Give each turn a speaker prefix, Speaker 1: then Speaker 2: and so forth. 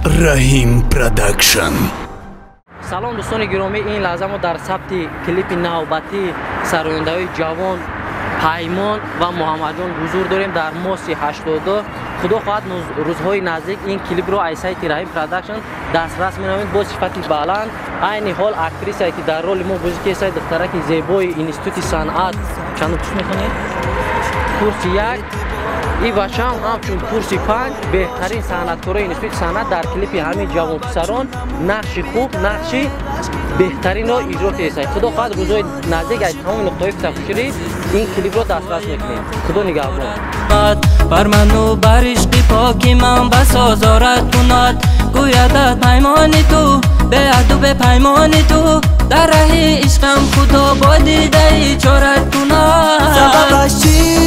Speaker 1: Раҳим Продакшн.
Speaker 2: Салом, дӯстони гиромӣ, ин лаҳза мо дар сабти клипи навбатии сарояндаҳои ҷавон Паймон ва Муҳаммадҷон ҳузур дорем дар моси 82. Худо хоҳад, рӯзҳои наздик ин клипро аз сайти Раҳим Продакшн дастрас менамоем бо сифати баланд. Айни ҳол актрисае, ки дар роли мо бозӣ кесад, духтараки зебои Институти санъат. Чандум курс мехонед? Курси 1. И бачаам ҳамчун курси 5, беҳтарин санъаткорои Институти санъат дар клипи ҳамин ҷавонписарон нақши хуб, нақши беҳтаринро иҷро кардааст. Худо хоҳад, рӯзҳои наздик аз тамоми нуқтаҳои фитафурӯшӣ ин клипро дастрас мекунем. Худо нигаҳбон.
Speaker 3: Бар ману бар ишқи поки ман басозорат кунад, гӯядат паймони ту беаҳду бепаймони ту, дар раҳи ишқам Худо бо дидаи чорат кунад.
Speaker 4: Сабабаш чист?